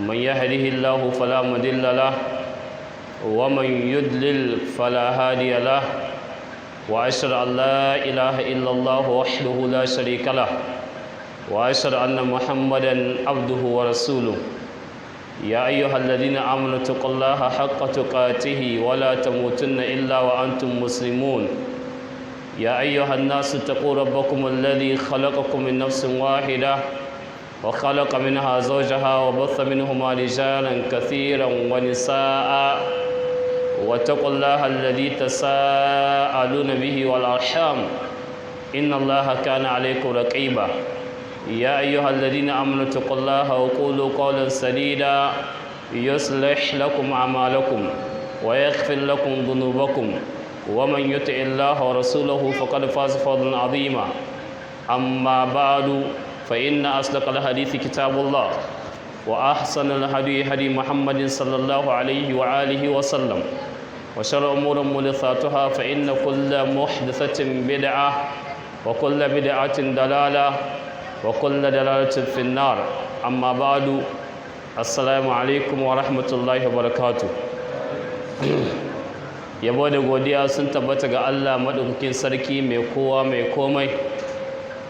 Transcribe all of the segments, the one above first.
من يهده الله فلا مضل له ومن يضلل فلا هادي له، وأشهد أن لا إله إلا الله وحده لا شريك له، وأشهد أن محمدا عبده ورسوله. يا أيها الذين آمنوا اتقوا الله حق تقاته ولا تموتن إلا وأنتم مسلمون. يا أيها الناس اتقوا ربكم الذي خلقكم من نفس واحدة وخلق منها زوجها وبث منهما رجالا كثيرا ونساء، واتقوا الله الذي تساءلون به والأرحام، إن الله كان عليكم رقيبا. يا أيها الذين آمنوا اتقوا الله وقولوا قولا سديدا يصلح لكم أعمالكم ويغفر لكم ذنوبكم، ومن يطع الله ورسوله فقد فاز فوزا عظيما. أما بعد، فإن أصدق الحديث كتاب الله، وأحسن الهدي هدي محمد صلى الله عليه وآله وسلم، وشر الأمور محدثاتها، فإن كل محدثة بدعة وكل بدعة ضلالة وكل دلالة في النار. أما بعد، السلام عليكم ورحمة الله وبركاته. Yabo da godiya sun tabbata ga Allah maɗaukakin sarki, mai kowa mai komai,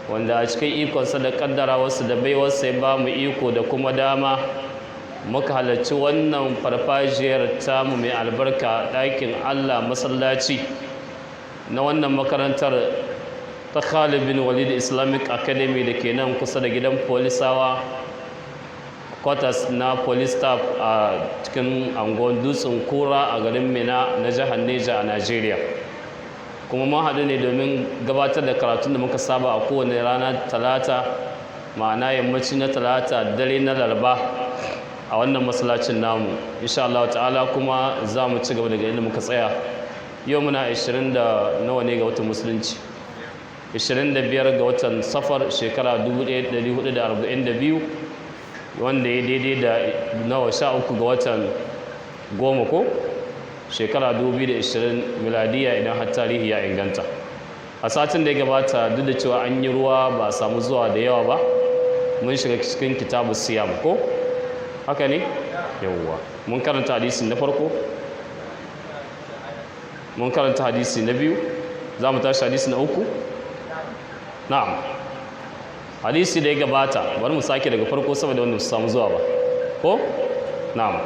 wanda a cikin ikonsa da ƙaddara wasu da baiwarsa ya ba mu iko da kuma dama muka halarci wannan farfajiyar tamu mai albarka, ɗakin Allah, masallaci na wannan makarantar ta Khalid bin Walid Islamic Academy da ke nan kusa da gidan polisawa, quarters na police staff, a cikin angon Dutsen Kura a garin Minna na jihar Neja a Najeriya. Kuma mun haɗu ne domin gabatar da karatun da muka saba a kowane rana Talata, ma'ana yammaci na Talata, dare na Laraba, a wannan masallacin namu, insha Allah ta'ala. Kuma za mu ci gaba daga inda muka tsaya. Yau muna 20 da nawa ne ga watan Musulunci? 25 ga watan Safar, shekara 1442, wanda ya daidai da nawa? 13 ga watan 10 ko, shekara 2020 miladiya, idan har tarihi ya inganta. A satin da ya gabata, duk da cewa an yi ruwa ba a samu zuwa da yawa ba, mun shiga cikin kitabu siyam, ko haka ne? Yawwa, mun karanta hadisi na farko, mun karanta hadisi na biyu, za mu tashi hadisi na uku. Na'am, hadisi da ya gabata, bari mu sake daga farko saboda wanda su samu zuwa ba, ko? Na'am.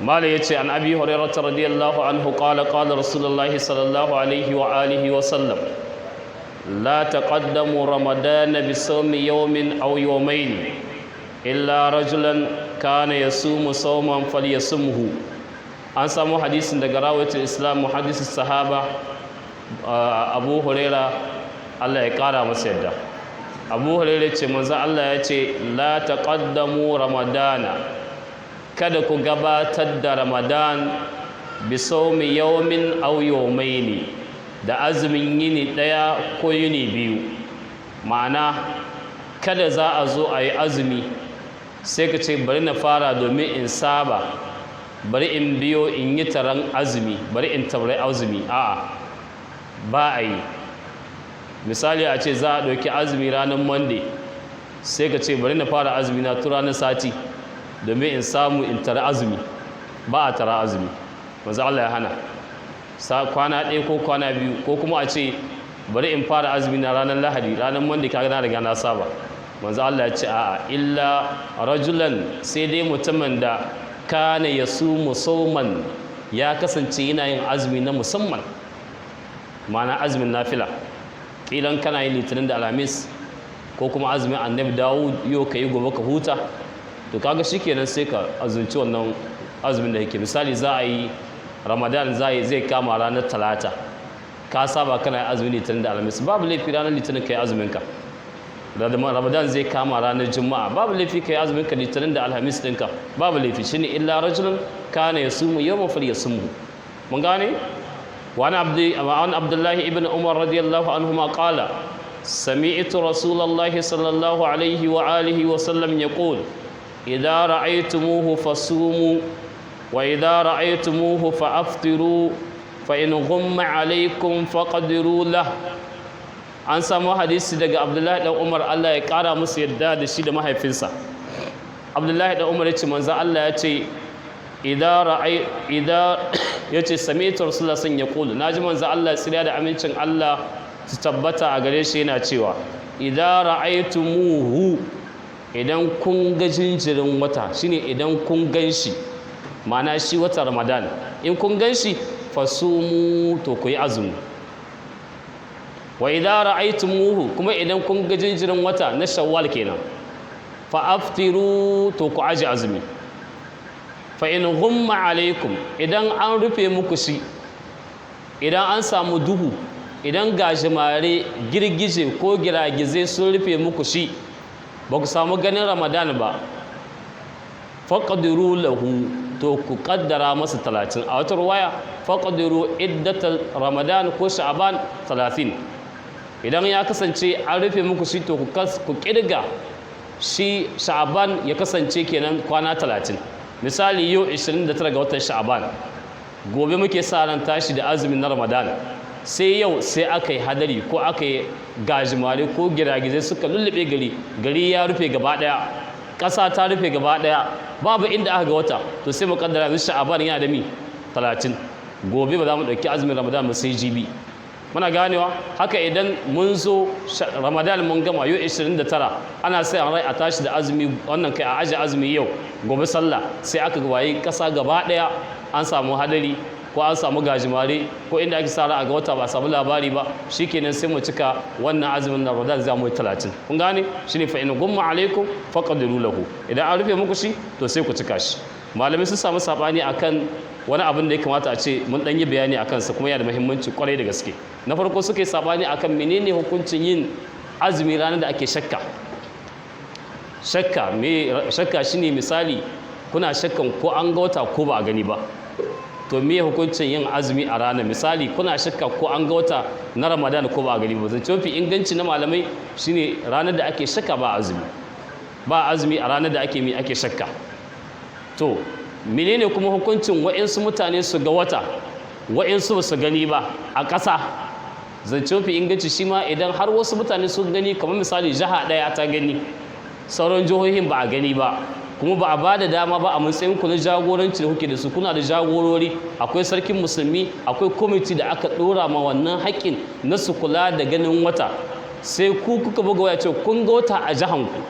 Mala yace: عن أبي هريرة رضي الله عنه قال: قال رسول الله صلى الله عليه وآله وسلم: لا تقدموا رمضان بصوم يوم أو يومين إلا رجلا كان يصوم صوما فليصمه. An samu hadisin daga rawatul Islam, muhaddis sahaba, Abu Huraira, Allah ya kara masa yadda. Abu Huraira ce manzo Allah ya ce: لا تقدموا رمضان, kada ku gabatar da Ramadan, بصوم يوم أو يومين, da azumin yini ɗaya ko yini biyu. Ma'ana, kada za a zo a yi azumi sai ka ce bari na fara domin in saba, bari in biyo in yi taron azumi, bari in tabrai azumi. A'a, ba a yi. Misali, a ce za a ɗauki azumi ranar Monday, sai ka ce bari na fara azumi na tun ranar sati domin in samu in tara azumi. Ba a tara azumi, manzo Allah ya hana sa kwana ɗaya ko kwana biyu, ko kuma a ce bari in fara azumi na ranar Lahadi, ranar Monday kaga na riga na saba. Manzo Allah ya ce a'a, إلا رجلا, sai dai mutumin da كان يصوم صوما, ya kasance yana yin azumi na musamman, ma'ana azumin nafila. Kilan kana yin Litinin da Alhamis, ko kuma azumin Annabi Dawud, yau ka yi, gobe ka huta, to kaga shikenan, sai ka azumci wannan azumin da yake. Misali, za a yi Ramadan, zai kama ranar Talata, ka saba kana azumin Litinin da Alhamis, babu laifi ranar Litinin ka yi azumin ka. Ramadan zai kama ranar Juma'a, babu laifi ka yi azumin ka Litinin da Alhamis ɗinka, babu laifi. Shine إلا رجل كان يصوم يوما فليصمه. Mun gane? وعن عبد الله ابن عمر رضي الله عنهما قال: سمعت رسول الله صلى الله عليه وآله وسلم يقول: إذا رأيتموه فصوموا، وإذا رأيتموه فأفطروا، فإن غم عليكم فاقدروا له. An samu hadisi daga Abdullahi dan Umar, Allah ya kara musu yadda da shi da mahaifinsa. Abdullahi dan Umar yace manzo Allah ya ce idza ra'ay idza yace sami'tu Rasulullah sun yaqulu, naji manzo Allah tsira da amincin Allah su tabbata a gare shi yana cewa idza ra'aytumuhu, idan kun ga jinjirin wata, shine idan kun gan shi, ma'ana shi wata Ramadan, in kun gan shi fasumu, to ku yi azumi. Wa idza ra'aytumuhu, kuma idan kun ga jinjirin wata na Shawwal kenan, fa aftiru, to ku aji azumi. Fa in ghumma alaikum, idan an rufe muku shi, idan an samu duhu, idan gajimare, girgije ko giragize sun rufe muku shi, ba ku samu ganin Ramadan ba, faqdiru lahu, to ku kaddara masa 30. A wata ruwaya, faqdiru iddatal Ramadan ko Sha'ban 30. Idan ya kasance an rufe muku shi, to ku kirga shi Sha'ban ya kasance kenan kwana 30. Misali, yau 29 ga watan Sha'ban, gobe muke sa ran tashi da azumin na Ramadan. Sai yau sai aka yi hadari ko aka yi gajimare ko giragizai suka lullube gari, gari ya rufe gaba daya, ƙasa ta rufe gaba daya, babu inda aka ga wata, to sai mu kaddara yanzu Sha'aban yana da mi 30. Gobe ba za mu ɗauki azumin Ramadan ba sai jibi. Muna ganewa? Haka idan mun zo Ramadan mun gama, yau 29, ana sai an rai a tashi da azumi wannan, kai a aje azumi yau, gobe sallah, sai aka waye ƙasa gaba ɗaya an samu hadari ko an samu gajimare, ko inda ake sa a ga wata ba a samu labari ba, shikenan sai mu cika wannan azumin na Ramadan, za mu yi 30. Kun gane? Shine fa in gumma alaikum faqdiru lahu, idan an rufe muku shi, to sai ku cika shi. Malamai sun samu sabani akan wani abin da ya kamata a ce mun dan yi bayani akan sa, kuma yana da muhimmanci kwarai da gaske. Na farko, suka yi sabani akan menene hukuncin yin azumi ranar da ake shakka. Shakka, me shakka? Shine misali kuna shakkan ko an ga wata ko ba a gani ba, to me hukuncin yin azumi a ranar? Misali, kuna shakka ko an ga wata na Ramadan ko ba a gani ba. Zance mafi inganci na malamai shine ranar da ake shakka ba azumi, ba azumi a ranar da ake mi ake shakka. To menene kuma hukuncin wa'insu mutane su ga wata, wa'insu ba su gani ba a ƙasa? Zance mafi inganci shi ma, idan har wasu mutane sun gani, kamar misali jiha ɗaya ta gani, sauran jihohin ba a gani ba, kuma ba a ba da dama ba a matsayin ku na jagoranci da kuke da su, kuna da jagorori, akwai sarkin musulmi, akwai kwamiti da aka ɗora ma wannan haƙƙin na su kula da ganin wata, sai ku kuka buga waya ce kun ga wata a jihanku,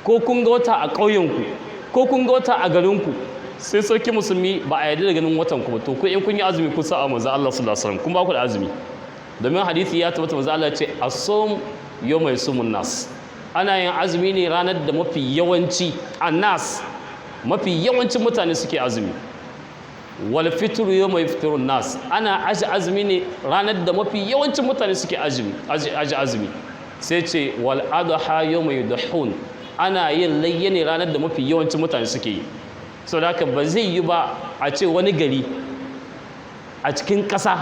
ko kun ga wata a ƙauyenku, ko kun ga wata a garinku, sai sarki musulmi ba a yarda da ganin watan ku ba, to ku in kun yi azumi kun sa'a manzo Allah sallallahu alaihi wasallam, kun ba ku da azumi. Domin hadisi ya tabbata, manzo Allah ya ce as-sawm yawma yasumun nas, ana yin azumi ne ranar da mafi yawanci annas, mafi yawancin mutane suke azumi. Wal fitru yawma yaftirun nas, ana aji azumi ne ranar da mafi yawancin mutane suke azumi, aji azumi. Sai ce wal adha yawma yudhun, ana yin layya ne ranar da mafi yawancin mutane suke yi. Saboda haka ba zai yi ba a ce wani gari a cikin ƙasa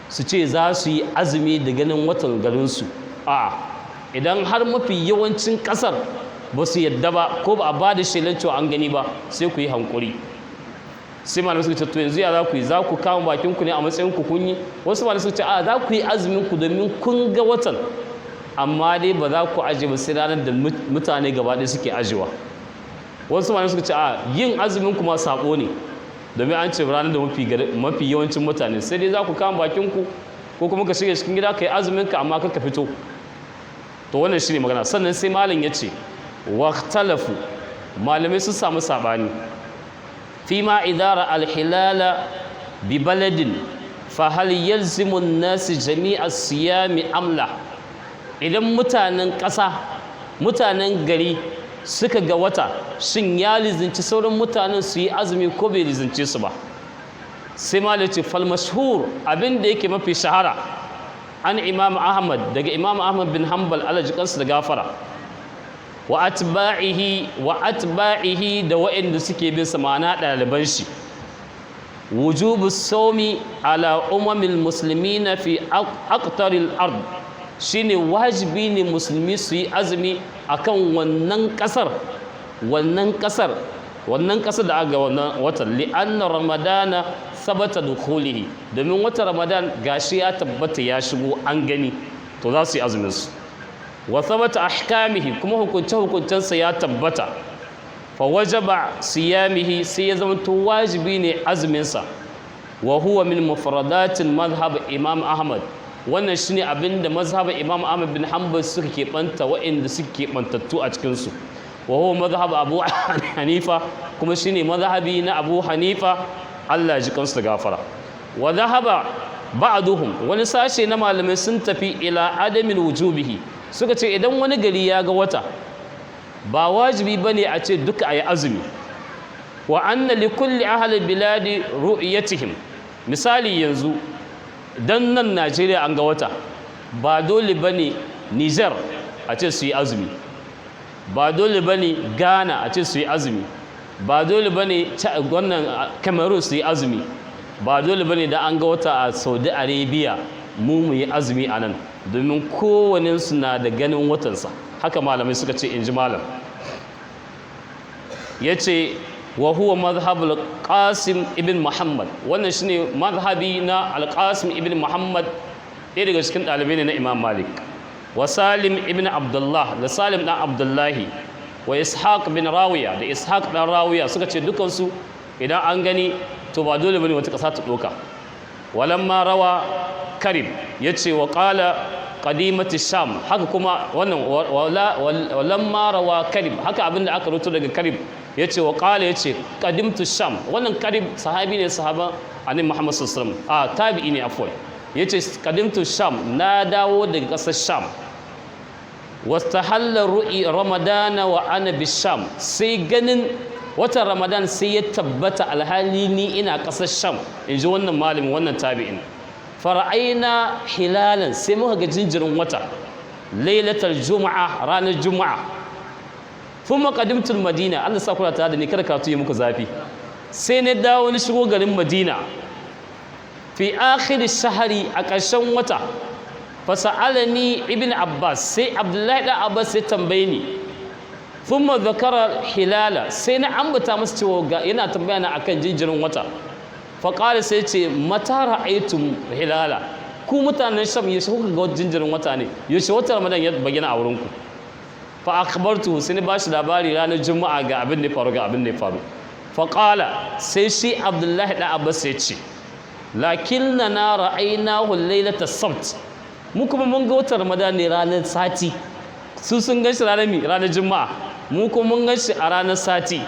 su ce za su yi azumi da ganin watan garinsu. A'a, idan har mafi yawancin ƙasar ba su yadda ba, ko ba a ba da shelan cewa an gani ba, sai ku yi hankuri. Sai malamai suka ce, to yanzu ya za ku yi? Za ku kama bakin ku ne a matsayin ku kun yi? Wasu malamai suka ce a za ku yi azumin ku domin kun ga watan, amma dai ba za ku aje ba sai ranar da mutane gaba ɗaya suke ajewa. Wasu malamai suka ce a yin azumin ku ma sabo ne, domin an ce ranar da mafi yawancin mutane. Sai dai za ku kama bakin ku, ko kuma ka shiga cikin gida ka yi azumin ka, amma kar ka fito. To wannan shine magana. Sannan sai malam ya ce waqtalafu, malamai sun samu sabani fima idara alhilala bi baladin, fa hal yalzimu an-nas jami'a siyami amla. Idan mutanen ƙasa, mutanen gari suka ga wata, shin ya lizinci sauran mutanen su yi azumi ko bai lizince su ba? Sai malam ce fal mashhur, abin da yake mafi shahara, an Imam Ahmad, daga Imam Ahmad bin Hanbal, Allah ji kansu da gafara, wa atba'ihi, da wa'inda suke bin sa, ma'ana ɗaliban shi, wujubu sawmi ala umamil muslimina fi aqtaril ard, shine wajibi ne musulmi su yi azumi akan wannan kasar, wannan kasar, wannan kasar da aka wannan watan, li'anna Ramadana sabata dukhulihi, domin watan Ramadan gashi ya tabbata ya shigo, an gani, to za su yi azumin su. Wa sabata ahkamihi, kuma hukunce hukuncensa ya tabbata. Fa wajaba siyamihi, sai ya zama to wajibi ne azuminsa. Wa huwa min mufradatin mazhab Imam Ahmad. Wannan shine abin da mazhabin Imam Ahmad bin Hanbal suka keɓanta, waɗanda suke keɓantattu a cikinsu. Wa huwa mazhab Abu Hanifa, kuma shine mazhabi na Abu Hanifa, Allah ya ji kansu da gafara. Wa dhahaba ba'duhum, wani sashe na malamai sun tafi, ila adamin wujubihi, suka ce idan wani gari ya ga wata, ba wajibi bane a ce duka ayi azumi. Wa anna li kulli ahli biladi ru'yatihim. Misali yanzu dan nan Najeriya an ga wata, ba dole bane Niger a ce su yi azumi, ba dole bane Ghana a ce su yi azumi, ba dole bane wannan Cameroon su yi azumi, ba dole bane da an ga wata a Saudi Arabia mu yi azumi a nan, domin kowanensu na da ganin watansa. Haka malamai suka ce, in ji malam. Ya ce wa huwa mazhabul Qasim ibn Muhammad. Wannan shine mazhabi na Al-Qasim ibn Muhammad, ɗaya daga cikin ɗalibai ne na Imam Malik, wa Salim ibn Abdullah, da Salim ɗan Abdullahi, wa Ishaq bin Rawiya, da Ishaq ɗan Rawiya. Suka ce dukansu idan an gani to ba dole bane wata ƙasa ta ɗauka. Walamma rawa Karib, ya ce wa ƙala qadimati Sham. Haka kuma wannan walamma rawa Karib, haka abin da aka rubuto daga Karib, ya ce wa ƙala, ya ce qadimtu Sham. Wannan Karib sahabi ne, sahaban Annabi Muhammad sallallahu alaihi wasallam, a tabi'i ne, afwan. Ya ce qadimtu Sham, na dawo daga ƙasar Sham. Wastahalla ru'i Ramadana wa ana bisham, sai ganin watan Ramadan sai ya tabbata alhali ni ina ƙasar Sham, in ji wannan malamin, wannan tabi'in. Fara'aina hilalan, sai muka ga jinjirin wata, lailatal juma'a, ranar juma'a. Thumma qadimtul Madina. Allah sa kula tare da ni, kada karatu yi muku zafi. Sai na dawo ni shigo garin Madina fi akhir shahari, a ƙarshen wata. Fasa'alani Ibn Abbas, sai Abdullahi dan Abbas ya tambaye ni. Thumma zakara hilala, sai na ambata masa cewa yana tambaya na akan jinjirin wata. Faqala, sai ce mata ra'aytum hilala? Ku mutanen Sham, yaushe kuka ga jinjirin wata ne? Yaushe watan Ramadan ya bayyana a wurinku? Fa akhbartu, sai ni bashi labari ranar juma'a ga abin da ya faru, ga abin da ya faru. Faqala, sai shi Abdullahi dan Abbas ya ce lakinna na ra'aynahu lailata sabt, mu kuma mun ga watan Ramadan ne ranar sati. Su sun gan shi ranar mi? Ranar juma'a. Mu kuma mun gan shi a ranar sati.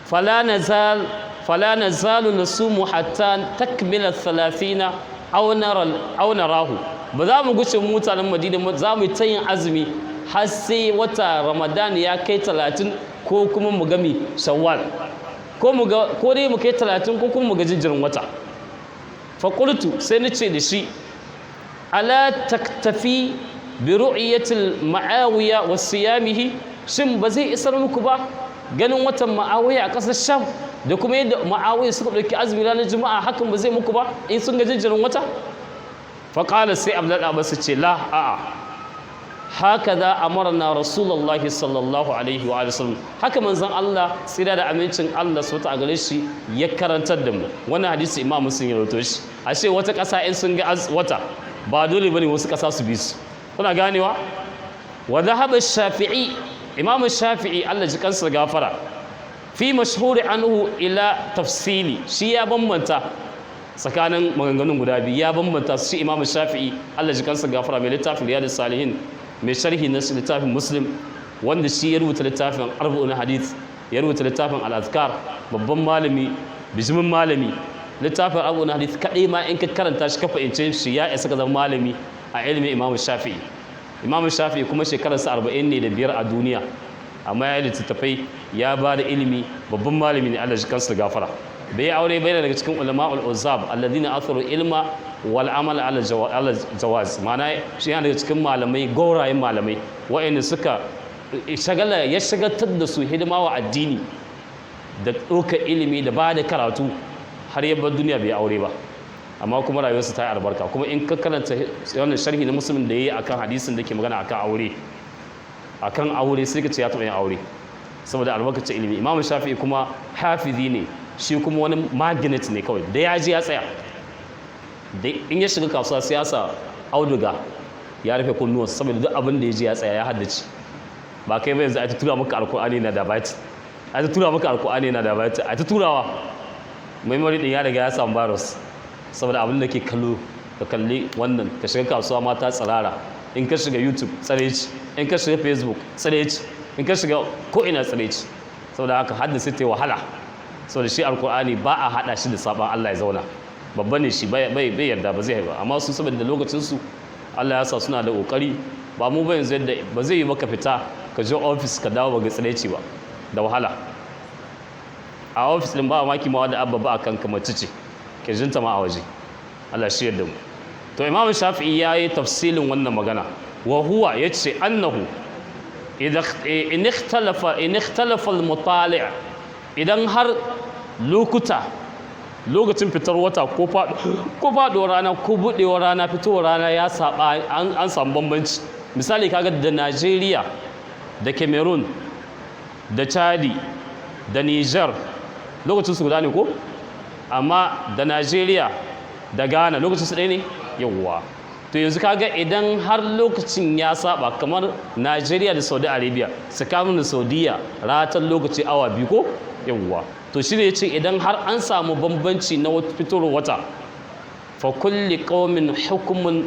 Fala nazalu nasumu hatta takmila 30 aw nara aw narahu. Ba za mu guce, mu mutanen Madina za mu yi ta yin azumi har sai wata Ramadan ya kai 30, ko kuma mu gami Shawwal, ko mu ga, ko dai mu kai 30, ko kuma mu ga jinjirin wata. Fa qultu, sai ni ce da shi ala taktafi bi ru'yatil Ma'awiya wa siyamihi? Shin ba zai isar muku ba ganin watan Ma'awiya a ƙasar Sham da kuma yadda Ma'awiya suka ɗauki azumi ranar juma'a? Hakan ba zai muku ba in sun ga jinjirin wata? Faƙala, sai Abdullahi Abbas ce la, a'a, haka za amarna Rasulullahi sallallahu alaihi wa sallam, haka manzon Allah tsira da amincin Allah su ta a gare shi ya karantar da mu. Wannan hadisi Imam Muslim ya rawaito shi. Ashe wata ƙasa in sun ga wata, ba dole bane wasu ƙasa su bi su. Kuna ganewa? Wa dhahaba Shafi'i, Imam Shafi'i, Allah ji kansa gafara, fi mashhuri anhu ila tafsili. Shi ya bambanta tsakanin maganganun guda biyu, ya bambanta su. Shi Imam Shafi'i, Allah ji kansa gafara, mai littafin Riyadus Salihin, mai sharhi na littafin Muslim, wanda shi ya rubuta littafin Arba'un Hadith, ya rubuta littafin Al-Azkar, babban malami, bijimin malami. Littafin Arba'un Hadith kadai ma in ka karanta shi ka fahimce shi, ya isa ka zama malami a ilimin Imam Shafi'i. Imam Shafi'i kuma shekararsa 45 a duniya, amma ya yi littattafai, ya ba da ilimi, babban malami ne, Allah shi kansa gafara. Bai aure bai, daga cikin ulama'ul uzab alladhina atharu ilma wal amal ala jawaz. Ma'ana shi yana daga cikin malamai, gaurayen malamai, waɗanda suka shagala, ya shagaltar da su hidima wa addini da ɗaukar ilimi da ba da karatu har ya bar duniya bai aure ba, amma kuma rayuwarsa ta yi albarka. Kuma in ka karanta wannan sharhi na Musulmin da ya yi akan hadisin da ke magana akan aure, sai ka ce ya taɓa yin aure saboda albarkacin ilimi. Imamu Shafi'i kuma hafizi ne shi, kuma wani magnet ne kawai da ya ji ya tsaya. Da in ya shiga kasuwa, siyasa auduga ya rufe kunnuwansa saboda duk abin da ya ji ya tsaya, ya haddace. Ba kai ba, yanzu a ta tura maka Alkur'ani na da byte, a ta tura maka Alkur'ani na da byte, a ta turawa, memory din ya riga ya samu virus saboda abin da ke kallo. Ka kalli wannan, ka shiga kasuwa, mata tsirara. In ka shiga YouTube, tsiraici. In ka shiga Facebook, tsiraici. In ka shiga ko ina, tsiraici. Saboda haka haddasa ta wahala, saboda shi Alkur'ani ba a hada shi da sabon Allah ya zauna. Babba ne shi, bai yarda, ba zai ba. Amma su, saboda lokacin su Allah ya sa suna da kokari, ba mu ba. Yanzu yadda ba zai yi maka fita ka je office ka dawo ba ga tsiraici ba, da wahala. A office din ba maki ma wanda abba ba a kanka mace ce, kirjinta ma a waje. Allah shi yadda mu. To, Imam Shafi'i ya yi tafsilin wannan magana, wa huwa, yace, annahu idan in ikhtalafa al-mutali', idan har lokuta, lokacin fitar wata ko faɗuwar rana ko buɗewar rana, fitowar rana ya saba, an samu bambanci. Misali, kaga da Najeriya da Cameroon da Chadi da Niger, lokacin su guda ne ko? Amma da Najeriya da Ghana, lokacin su ɗaya ne? Yawwa. To, yanzu kaga idan har lokacin ya saba, kamar Najeriya da Saudi Arabia, tsakanin da Saudiya ratan lokaci awa 2 ko? Yawwa. To, shi ne ya ce idan har an samu bambanci na fitowar wata, fa kulli qaumin hukmun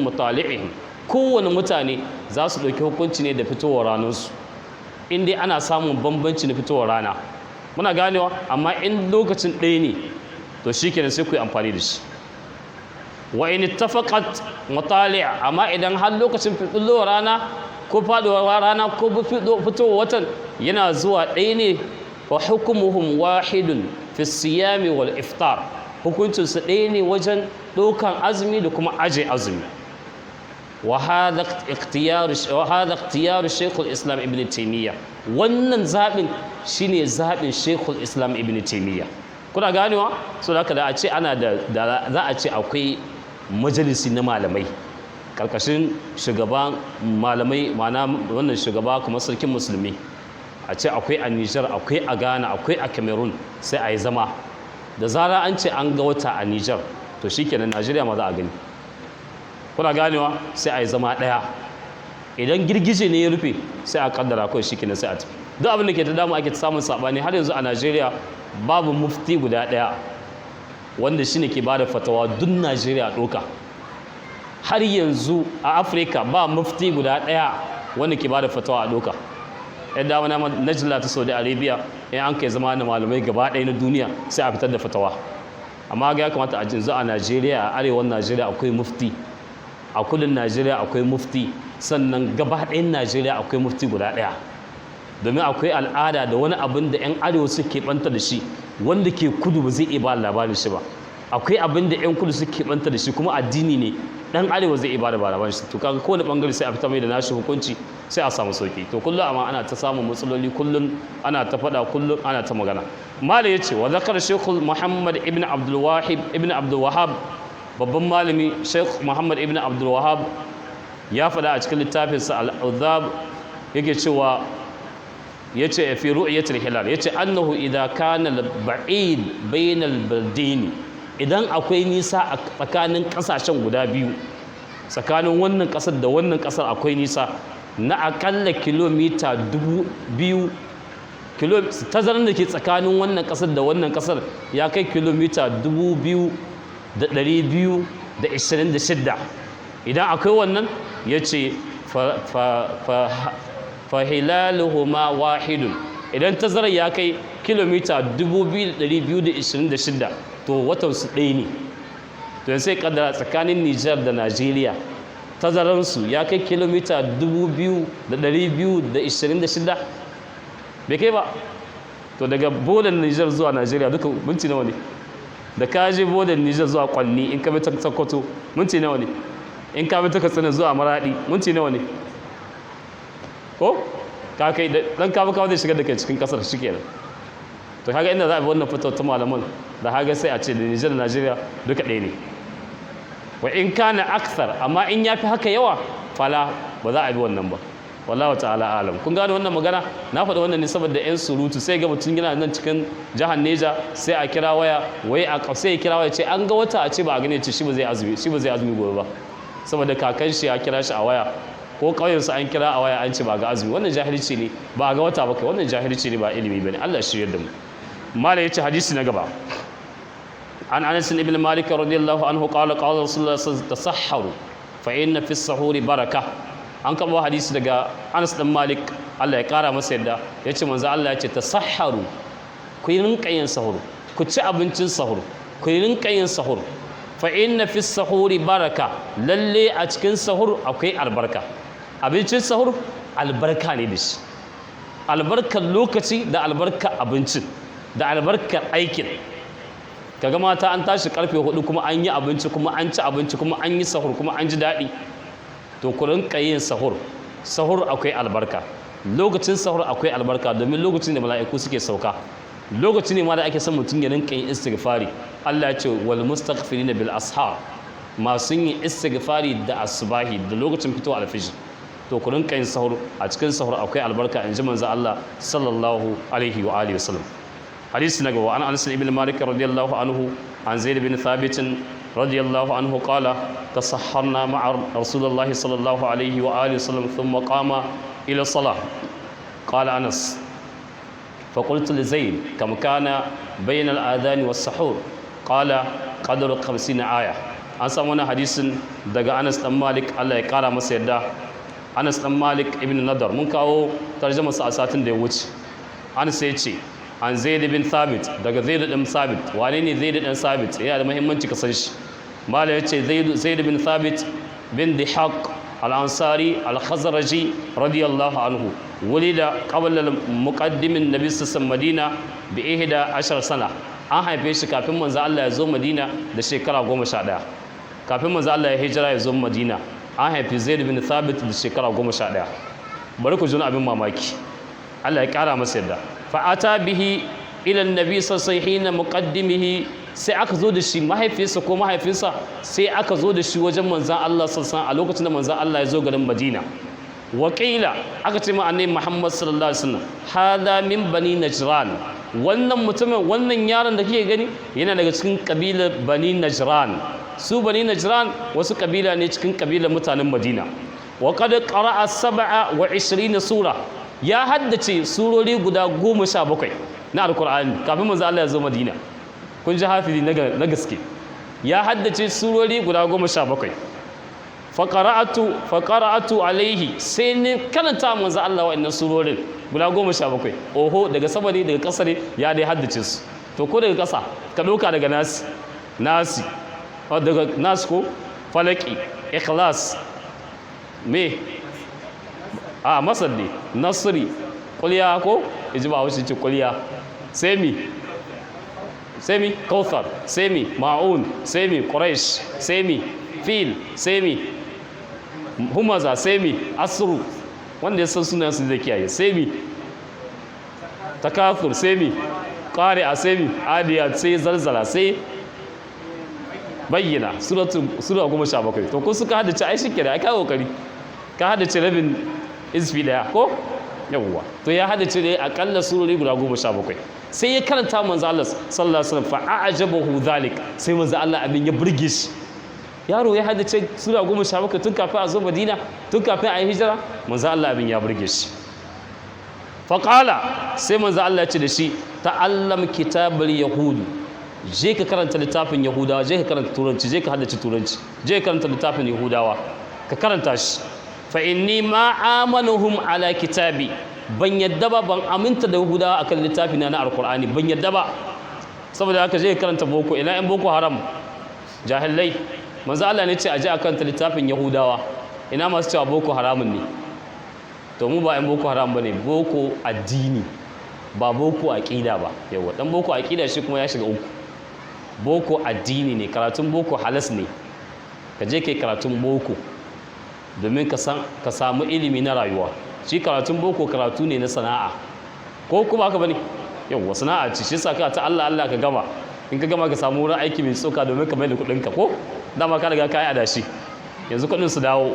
mutali'ihim, kowane mutane za su ɗauki hukunci ne da fitowar ranarsu, in dai ana samun bambanci na fitowar rana. Muna ganewa? Amma in lokacin ɗaya ne, to shikenan, sai ku yi amfani da shi. Wa in ittafaqat matali', amma idan har lokacin fitowar rana ko faduwar rana ko fitowar watan yana zuwa ɗaya ne, fa hukmuhum wahidun fi siyami wal iftar, hukuncin su ɗaya ne wajen ɗaukan azumi da kuma aje azumi. Wa hadha ikhtiyar Shaykh al-Islam Ibn Taymiyyah. Wannan zaɓin shine zaɓin Shaykh al-Islam Ibn Taymiyyah. Kuna ganewa? So haka da a ce ana da za a ce akwai majalisi na malamai karkashin shugaban malamai, ma'ana wannan shugaba kuma sarkin musulmi, a ce akwai a Nijar, akwai a Ghana, akwai a Cameroon, sai a yi zama. Da zara an ce an ga wata a Nijar, to shikenan, Najeriya ma za a gani. Kuna ganewa? Sai a yi zama ɗaya. Idan girgije ne ya rufe, sai a kaddara kawai, shikenan, sai a tafi. Duk abin da ke ta damu, ake samun saɓani, har yanzu a Najeriya babu mufti guda ɗaya wanda shine ke bada fatawa duk Najeriya ɗauka. Har yanzu a Afirka ba mufti guda ɗaya wanda ke bada fatawa a ɗauka. Yadda wani najila ta Saudi Arabia, in an kai zama na malamai gaba ɗaya na duniya, sai a fitar da fatawa. Amma ga ya kamata a yanzu a Najeriya, a arewan Najeriya akwai mufti, a kudin Najeriya akwai mufti, sannan gaba ɗayan Najeriya akwai mufti guda ɗaya. Domin akwai al'ada da wani abin da 'yan arewa suke banta da shi wanda ke kudu ba zai iya ba labarin shi ba. Akwai abin da 'yan kudu suke banta da shi, kuma addini ne, dan arewa zai iya ba da labarin shi. To, kaga kowane bangare sai a fita mai da nashi hukunci, sai a samu sauki. To, kullum amma ana ta samun matsaloli, kullum ana ta faɗa, kullum ana ta magana. Malam yace, wa zakar Shaykh Muhammad ibn Abdul Wahib ibn Abdul Wahhab, babban malami Shaykh Muhammad ibn Abdul Wahhab ya faɗa a cikin littafinsa Al-Udhab, yake cewa, yace fi ru'yatil hilal, yace annahu idza kana al-ba'id bayna al-baldaini, idan akwai nisa a tsakanin kasashen guda biyu, tsakanin wannan kasar da wannan kasar akwai nisa na akalla kilomita 2000, tazarar da ke tsakanin wannan kasar da wannan kasar ya kai kilomita 2226, idan akwai wannan, ya ce fahilaluhuma wahidun. Idan tazarar ya kai kilomita 2226, to watansu ɗaya ne. To, sai kaddara tsakanin Nijar da Najeriya tazararsu ya kai kilomita 2226? Bai kai ba. To, daga bodan Nijar zuwa Najeriya duka minti nawa ne? Da ka je bodan Nijar zuwa Kwanni, in ka bi ta Sokoto, minti nawa ne? In ka bi ta Katsina zuwa Maradi, minti nawa ne? Ko ka kai dan ka bi, kawo zai shigar da kai cikin kasar shi kenan. To, kaga inda za a bi wannan fitowar ta malaman da haga, sai a ce da Nijar da Najeriya duka ɗaya ne. Wa in kana akthar, amma in yafi haka yawa, fala, ba za a bi wannan ba. Wallahu ta'ala alam. Kun gane wannan magana? Na faɗi wannan ne saboda yan surutu. Sai ga mutum yana nan cikin jihar Neja, sai a kira waya, wai a sai ya kira waya ce an ga wata, a ce ba a gane, ce shi ba zai azumi, shi ba zai azumi gobe ba, saboda kakan shi ya kira shi a waya. Ko ƙauyensu an kira a waya an ce ba ga azumi. Wannan jahilci ne, ba ga wata ba kai. Wannan jahilci ne, ba ilimi bane. Allah ya shiryar da mu. Malai yace hadisi na gaba: An Anas ibn Malik radiyallahu anhu qala qala Rasulullah sallallahu alaihi wasallam: "Tasahharu, fa inna fi as-sahuri baraka." An karɓo hadisi daga Anas dan Malik, Allah ya kara masa yadda, yace manzo Allah ya ce: "Tasahharu, ku yi rinka yin sahur, ku ci abincin sahur, ku yi rinka yin sahur. Fa inna fi sahuri baraka, lalle a cikin sahur akwai albarka." Abincin sahur albarka ne da shi, albarkar lokaci da albarkar abincin da albarkar aikin. Kaga mata an tashi karfe 4 kuma an yi abinci, kuma an ci abinci, kuma an yi sahur, kuma an ji daɗi. To ku rinka yin sahur. Sahur akwai albarka, lokacin sahur akwai albarka, domin lokacin da mala'iku suke sauka, lokaci ne ma da ake son mutum ya rinka yin istighfari. Allah ya ce: "Wal mustaghfirina bil ashar", masu yin istighfari da asubahi, da lokacin fitowa alfijir. To ku rinka yin sahur, a cikin sahur akwai albarka, in ji manzo Allah sallallahu alaihi wa alihi wasallam. Hadisi na gaba: an Anas ibn Malik radiyallahu anhu an Zaid bin Thabit radiyallahu anhu qala: "Tasahharna ma'a Rasulullah sallallahu alaihi wa alihi wasallam, thumma qama ila salah. Qala Anas: فقلت لزيد: كم كان بين الآذان والسحور؟ قال: قدر 50 آية." An samu wani hadisin daga Anas dan Malik, Allah ya kara masa yadda. Anas dan Malik ibn Nadar, mun kawo tarjuma sa a satin da ya wuce. Anas ya ce an Zaid bin Thabit, daga Zaid bin Thabit. Wane ne Zaid bin Thabit? Yana da muhimmanci ka san shi. Malik ya ce Zaid bin Thabit bin Dihaq al-Ansari al-Khazraji radiyallahu anhu, wulida qabla muqaddimin Nabi sallallahu Madina bi 11 sana. An haife shi kafin manzo Allah ya zo Madina da shekara 11. Kafin manzo Allah ya hijira ya zo Madina, an haifi Zaid bin Thabit da shekara 11. Bari ku ji wani abin mamaki. Allah ya kara masa yadda. Fa ata bihi ila Nabi sallallahu alaihi muqaddimihi, sai aka zo da shi, mahaifinsa ko mahaifinsa, sai aka zo da shi wajen manzon Allah sallallahu a lokacin da manzon Allah ya zo garin Madina. Wakila, aka ce ma Annabi Muhammad sallallahu alaihi wasallam: "Hada min Bani Najran." Wannan mutumin, wannan yaron da kike gani, yana daga cikin kabilar Bani Najran. Su Bani Najran wasu kabila ne cikin kabilar mutanen Madina. Wa qad qara'a 27 sura, ya haddace surori guda 17 na Alkur'ani kafin manzo Allah ya zo Madina. Kun ji hafizi na gaske. Ya haddace surori guda 17. Faƙara'atu alaihi, sai ne karanta manzo Allah wa'annan surorin guda 17. Oho, daga sama ne, daga ƙasa ne, ya dai haddace su. To ko daga ƙasa ka ɗauka, daga Nasi, Nasi, daga Nas ko Falaki, Ikhlas, me a Masar ne, Nasri, Kulya, ko iji ba wuce ce kulya, sai mi, sai mi, Kauthar, sai mi, Ma'un, sai mi, Quraish, sai mi, Fil, sai mi, Humaza, sai mi, Asru. Wanda ya san sunan su zai kiyaye. Sai mi, Takathur, sai mi, Qari'a, sai mi, Adiyat, sai Zalzala, sai Bayyana. Suratu sura 17. To ko suka haddace, ai shike da ai ka kokari ka haddace rabin izfi daya ko. Yawwa, to ya haddace dai akalla surori guda 17. Sai ya karanta manzo Allah sallallahu alaihi wasallam. Fa a'jabahu dhalik, sai manzo Allah abin ya burge shi. Yaro ya haddace sura 17 tun kafin a zo Madina, tun kafin a yi hijira. Manzo Allah abin ya burge shi. Faƙala, sai manzo Allah ya ce da shi: "Ta'allam kitabul yahudu, je ka karanta littafin Yahudawa, je ka karanta Turanci, je ka haddace Turanci, je ka karanta littafin Yahudawa, ka karanta shi. Fa inni ma amanuhum ala kitabi, ban yadda ba, ban aminta da Yahudawa akan littafi na Alqur'ani, ban yadda ba. Saboda haka je ka karanta boko." Ina yan Boko Haram jahilai? Manzo Allah ne ce a je a karanta littafin Yahudawa. Ina masu cewa boko haramun ne? To mu ba yan Boko Haram bane. Boko addini ba, boko aqida ba. Yawa, dan boko aqida shi kuma ya shiga uku. Boko addini ne, karatun boko halas ne. Ka je kai karatun boko domin ka san ka samu ilimi na rayuwa. Shi karatun boko karatu ne na sana'a, ko kuma haka bane? Yawa, sana'a ce. Shi yasa ka ta Allah Allah ka gama. In ka gama, ka samu wurin aiki mai tsoka domin ka mai da kuɗinka, ko dama ka riga ka yi adashi, yanzu kuɗin su dawo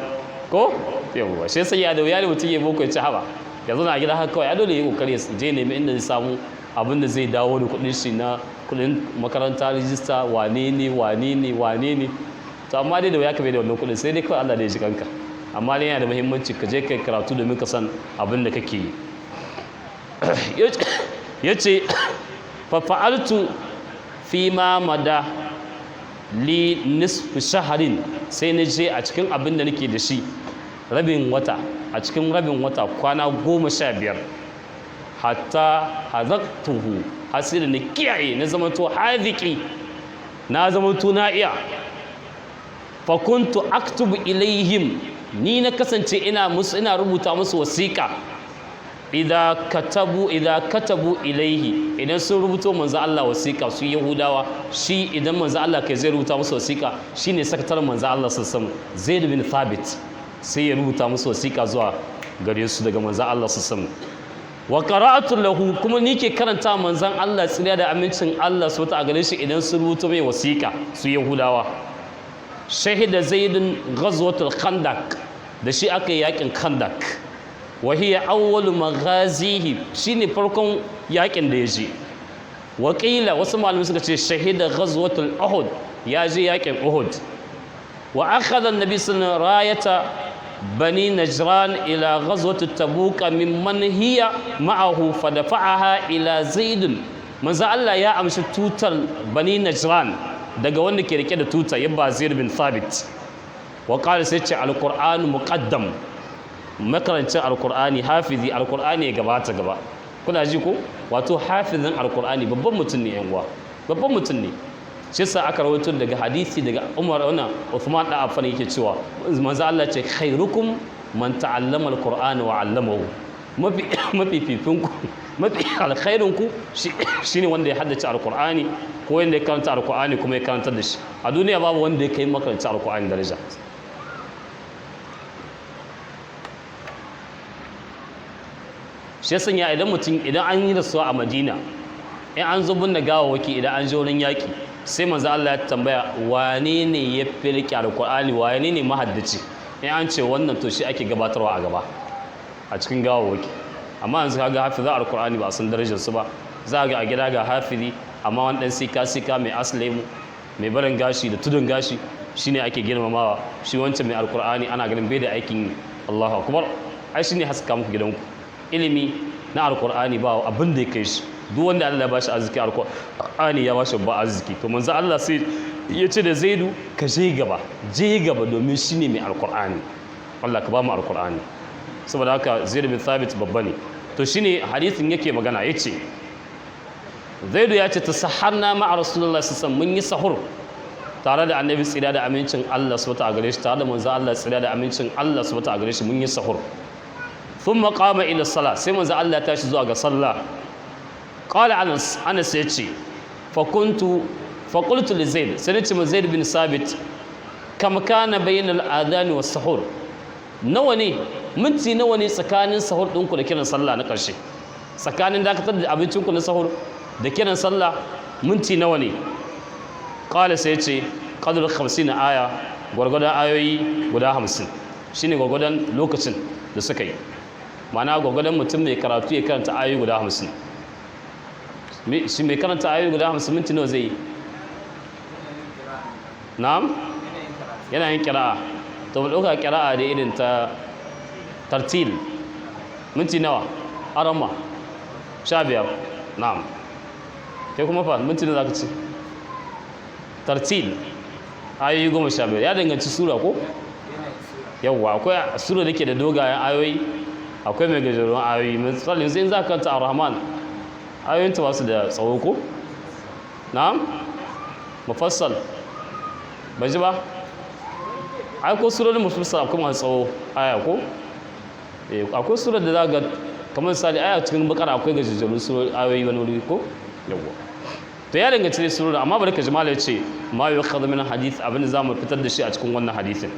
ko. Yawa, shi sai ya da wuya ne mutum ya boko ya ci haba yanzu na gida haka kawai. Ya dole ya kokari ya je nemi inda zai samu abin da zai dawo da kuɗin shi na kuɗin makaranta, rijista, wane ne, wane ne, wane ne. To amma dai da wuya ka bai da wannan kuɗin, sai dai kawai Allah da ya ji kanka. Amma dai yana da muhimmanci ka je kai karatu domin ka san abin da kake yi. Yace fa fa'altu fi ma mada li nisfu shaharin, sai na je a cikin abin da nake da shi rabin wata, a cikin rabin wata kwana 15, hatta hazaktuhu, har sai da na kiyaye, na zamanto haziki, na zamanto na iya. Fa kuntu aktubu ilaihim, ni na kasance ina musu, ina rubuta musu wasiƙa. Idza katabu ilaihi, idan sun rubuto manzo Allah wasiƙa, su Yahudawa, shi idan manzo Allah kai zai rubuta musu wasiƙa, shine sakataren manzo Allah sallallahu alaihi wasallam, Zaid bin Thabit, sai ya rubuta musu wasiƙa zuwa gare su daga manzo Allah sallallahu alaihi wasallam. Wa qara'atu lahu, kuma ni ke karanta manzon Allah, tsira da amincin Allah su ta a gare shi, idan sun rubuto mai wasiƙa su Yahudawa. Shahida Zaidun ghazwatul Khandaq, da shi aka yi yakin Khandaq. Wa hiya awwalu maghazihi, shine farkon yakin da ya je. Wa qila, wasu malamai suka ce shahida ghazwatul Uhud, ya je yakin Uhud. Wa akhadha an-nabi sallallahu alaihi rayata bani Najran ila ghazwat Tabuk mimman hiya ma'ahu fadafa'aha ila Zaid. Manzo Allah ya amshi tutar bani Najran daga wanda ke rike da tuta, ya ba Zaid bin Thabit. Wa qala, sai ce al-Qur'an muqaddam, makarancin alkur'ani, hafizi alkur'ani ya gabata gaba. Kuna ji ko? Wato hafizin alkur'ani babban mutum ne, yan uwa, babban mutum ne. Shi yasa aka rawaito daga hadisi daga Umar, wannan Uthman da Affan, yake cewa manzo Allah ce khairukum man ta'allama alqur'ana wa 'allamahu, mafi fifinku, mafi alkhairun ku shine wanda ya haddace alkur'ani ko wanda ya karanta alkur'ani kuma ya karantar da shi. A duniya babu wanda ya kai makaranta alkur'ani daraja. Shi ya sanya idan mutum, idan an yi rasuwa a Madina, in an zo binne gawawwaki, idan an je wurin yaƙi, sai manzo Allah ya tambaya wane ne ya fi riƙe alƙur'ani, wane ne mahaddaci. In an ce wannan, to shi ake gabatarwa a gaba a cikin gawawwaki. Amma yanzu kaga hafiza alƙur'ani ba a san darajar su ba. Za ga a gida ga hafizi, amma wani ɗan sika sika mai aslemu, mai barin gashi da tudun gashi, shine ake girmamawa. Shi wancan mai alƙur'ani ana ganin bai da aikin yi. Allahu akbar! Ai shine haska muku gidanku. Ilimi na alkur'ani ba abin da ya kai shi. Duk wanda Allah ya bashi arziki alkur'ani, ya bashi ba arziki. To manzo Allah sai ya ce da Zaidu, ka je gaba, je gaba, domin shine mai alkur'ani. Allah ka ba mu alkur'ani. Saboda haka Zaid bin Thabit babba ne. To shine hadisin yake magana. Yace Zaidu ya ce tasaharna ma'a Rasulullahi sallallahu alaihi wasallam, mun yi sahur tare da Annabi, tsira da amincin Allah subhanahu a gare shi, tare da manzo Allah, tsira da amincin Allah subhanahu a gare shi, mun yi sahur. Thumma qama ila salah, sai manzo Allah ya tashi zuwa ga sallah. Qala Anas, Anas yace fa kuntu fa qultu li Zaid, sai nace ma Zaid bin Sabit, kam kana bayna al-adhan was sahur? Nawa ne, minti nawa ne tsakanin sahur ɗinku da kiran sallah na ƙarshe? Tsakanin dakatar da abincinku na sahur da kiran sallah, minti nawa ne? Qala, sai yace qadru 50 aya, gwargwadon ayoyi guda 50 shine gwargwadon lokacin da suka yi. Ma'ana gwargwadon mutum mai karatu ya karanta ayoyi guda 50. Shi mai karanta ayoyi guda 50, minti nawa zai yi? Na'am, yana yin kira'a. To mu ɗauka kira'a da irin ta tartil, minti nawa? Arama 15. Na'am, kai kuma fa, minti nawa zaka ci tartil ayoyi 15? Ya danganci sura ko? Yawwa, akwai sura da ke da dogayen ayoyi, akwai mai gajerun ayoyi. Misali yanzu in za ka karanta Ar-Rahman, ayoyinta ba su da tsawo ko? Na'am, mufassal, ban ji ba. Ai ko surorin mufassal akwai masu tsawo aya ko? Eh, akwai surar da za ga kamar misali aya cikin Bakara, akwai gajerun surori ayoyi wani wuri ko? Yawwa, to ya danganci ne surorin. Amma bari ka ji malai ce ma yukhadhu min hadith, abin da zamu fitar da shi a cikin wannan hadisin.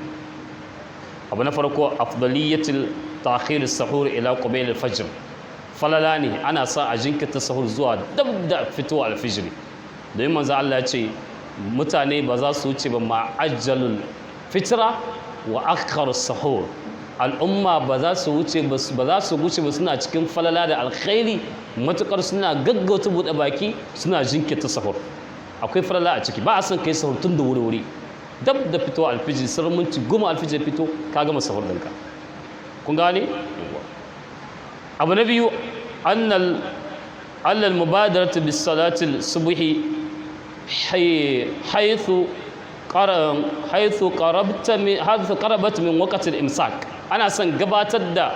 Abu na farko, afdaliyatul ta'khir as-sahur ila qubayl al-fajr. Falala ne ana sa a jinkirta sahur zuwa dab da fitowa al-fajr, domin manzo Allah ya ce mutane ba za su wuce ba ma ajjalul fitra wa akhar sahur. Al'umma ba za su wuce ba, ba za su wuce ba suna cikin falala da alkhairi matukar suna gaggauta buɗe baki, suna jinkirta sahur. Akwai falala a ciki. Ba a son kai sahur tun da wuri wuri. Dab da fito alfijir, sauran minti 10 alfijir fito, ka gama sahur ɗinka. Kun gane? Abu na biyu, annal mubadaratu bis salati subhi haythu qarabat min waqti al-imsak. Ana son gabatar da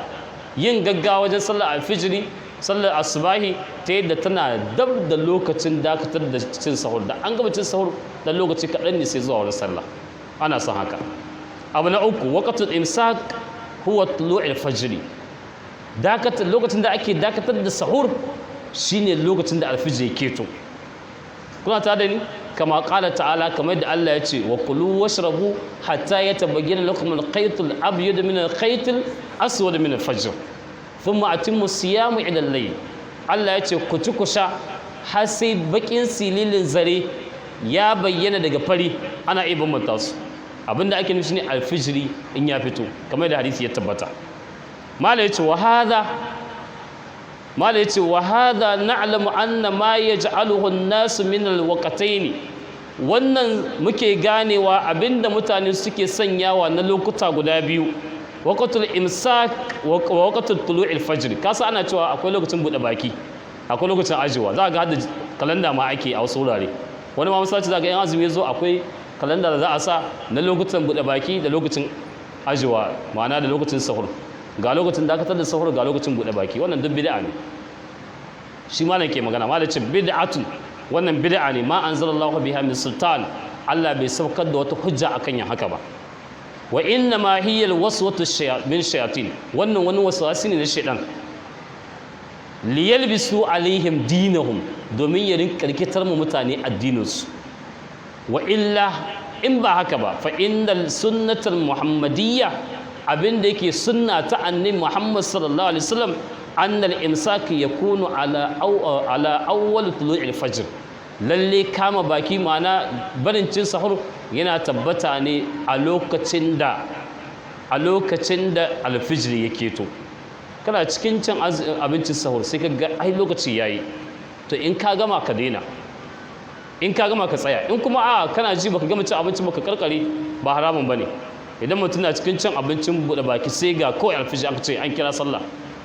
yin gaggawa wajen sallar alfijiri, sallar asubahi, ta yadda tana dab da lokacin dakatar da cin sahur. Da an gama cin sahur, dan lokaci kaɗan ne sai zuwa wurin sallah. Ana son haka. Abu na uku, waqtul imsak huwa tulu'il fajri. Dakatar, lokacin da ake dakatar da sahur shine lokacin da alfijir ya keto. Kuna tare da ni? Kama qala ta'ala, kamar da Allah ya ce: "Wa kulu washrabu hatta yatabayyana lakum al-khayt al-abyad min al-khayt al-aswad min al-fajr, thumma atimmu siyama ila al-layl." Allah ya ce ku ci ku sha har sai bakin sililin zare ya bayyana daga fari. Ana iya bambanta su. Abinda ake nufi shine alfijiri in ya fito, kamar da hadisi ya tabbata. Mala yace wa hadha na'lamu anna ma yaj'aluhu an-nas min al-waqtayn. Wannan muke ganewa abinda mutane suke sanyawa na lokuta guda biyu, waqtul imsak wa waqtul tulu'il fajr. Kasa ana cewa akwai lokacin bude baki, akwai lokacin ajiwa. Za ga hada kalanda ma ake a wasu wurare. Wani ma masallaci za ga yan azumi zo, akwai kalanda da za a sa na lokutan bude baki da lokacin ajiwa, ma'ana da lokacin sahur. Ga lokacin dakatar da sahur, ga lokacin bude baki. Wannan duk bid'a ne. Shi malam ke magana. Malam ce bid'atun, wannan bid'a ne. Ma anzalallahu biha min sultan, Allah bai saukar da wata hujja akan yin haka ba. Wa inna ma hiya alwaswatu min shayatin, wannan wani waswasi ne na shaitan. Liyalbisu alaihim dinahum, domin ya rinka rikitar mu mutane addininsu. Wa illa, in ba haka ba, fa innal sunnatal muhammadiyya, abin da yake sunna ta annabi Muhammad sallallahu alaihi wasallam, annal imsak yakunu ala awwal tulu'il fajr. Lalle kama baki, ma'ana barin cin sahur, yana tabbata ne a lokacin da alfijir ya keto. Kana cikin cin abincin sahur sai ka ga ai lokaci yayi, to in ka gama ka daina, in ka gama ka tsaya. In kuma a kana ji baka gama cin abincin baka karkare, ba haramun bane. Idan mutum na cikin cin abincin buɗe baki sai ga kawai alfijir, aka ce an kira sallah,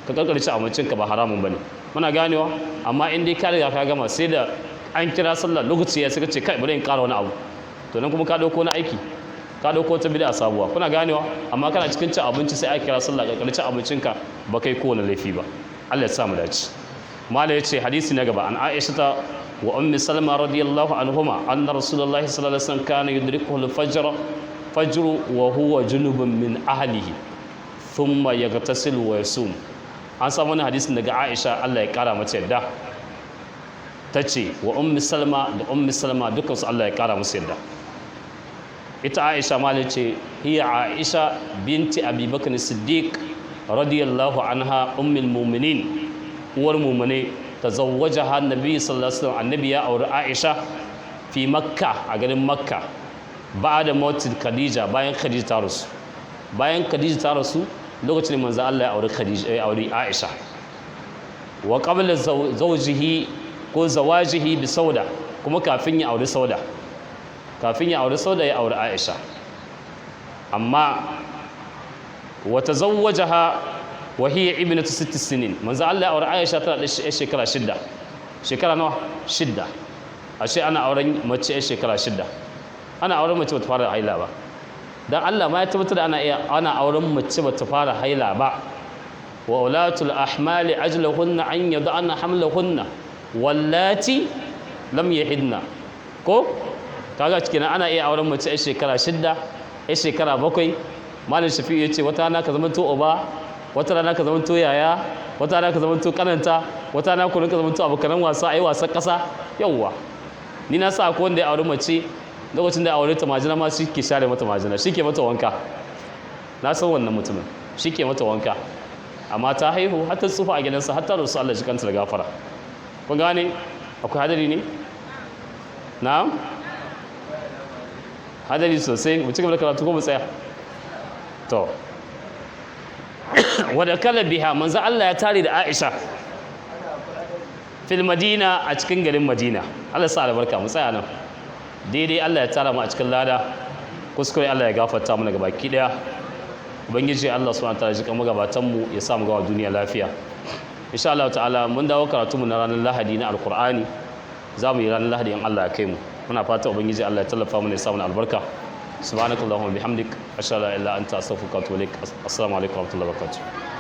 ka karkare cin abincin ka, ba haramun bane. Muna ganewa? Amma in dai ka riga ka gama, sai da an kira sallah lokaci ya, sai ka ce kai, bari in ƙara wani abu, to nan kuma ka ɗauko na aiki, ka ɗauko ta bid'a sabuwa. Kuna ganewa? Amma kana cikin cin abinci sai aka kira sallah, karkare cin abincinka, ba kai kowane laifi ba. Allah ya sa mu dace. Mala yace hadisi na gaba: an Aisha ta wa Ummi Salma radiyallahu anhuma anna Rasulullahi sallallahu alaihi wasallam kana yudrikuhu al-fajr fajr wa huwa junubun min ahlihi, thumma yaghtasilu wa yasum. An samu wani hadisin daga Aisha, Allah ya kara mata yadda, tace wa Ummi Salma, da Ummi Salma, dukkansu Allah ya kara musu yadda. Ita Aisha, ma ce hiya Aisha binti Abi Bakr Siddiq radiyallahu anha, ummul mu'minin, uwar mu'mine. Tazawwajaha annabi sallallahu alaihi wasallam, annabi ya auri Aisha, fi Makka, a garin Makka, ba'da mautin Khadija, bayan Khadija ta rasu. Bayan Khadija ta rasu, lokacin manzo Allah ya auri Khadija, ya auri Aisha. Wa qabla zawjihi ko zawajihi bi Sauda, kuma kafin ya auri Sauda, kafin ya auri Sauda ya auri Aisha. Amma wa tazawwajaha wa hiya ibnatu 6 sinin. Manzo Allah ya auri Aisha tana da shekara 6. Shekara nawa? 6. Ashe ana auren mace yar shekara 6. Ana auren mace bata fara haila ba. Dan Allah ma ya tabbatar da ana iya ana auren mace bata fara haila ba. Wa ulatul ahmali ajaluhunna an yad'ana hamlahunna wallati lam yahidna. Ko kaga cikin ana iya auren mace yar shekara 6, yar shekara 7. Malam Shafi'u ya ce wata rana ka zama to uba, wata rana ka zama to yaya, wata rana ka zama to kananta, wata rana ku rinka zama to abokanan wasa, ayi wasan kasa. Yawwa, ni na sa akwai wanda ya auri mace, lokacin da ya aure ta majina ma shi ke share mata majina, shi ke mata wanka. Na san wannan mutumin, shi ke mata wanka. Amma ta haihu har ta tsufa a gidansa, har ta rasu, Allah shi kanta da gafara. Kun gane? Akwai hadari ne? Na'am, hadari sosai. Mu ci gaba da karatu ko mu tsaya? To, wadda kala biha, manzo Allah ya tare da Aisha, fil Madina, a cikin garin Madina. Allah sa albarka. Mu tsaya nan daidai, Allah ya tara mu a cikin lada. Kuskure, Allah ya gafarta mana gabaki daya. Ubangiji Allah subhanahu wa ta'ala ya ji magabatan mu, ya sa mu gama duniya lafiya. Insha Allah ta'ala mun dawo karatu mu na ranar Lahadi na Alkur'ani. Za mu yi ranar Lahadi in Allah ya kai mu. Muna fata Ubangiji Allah ya tallafa mu, ya sa mu albarka. Subhanakallahumma bihamdik, ashhadu an la ilaha illa anta, astaghfiruka wa atubu ilaik. Assalamu alaikum wa rahmatullahi wa barakatuh.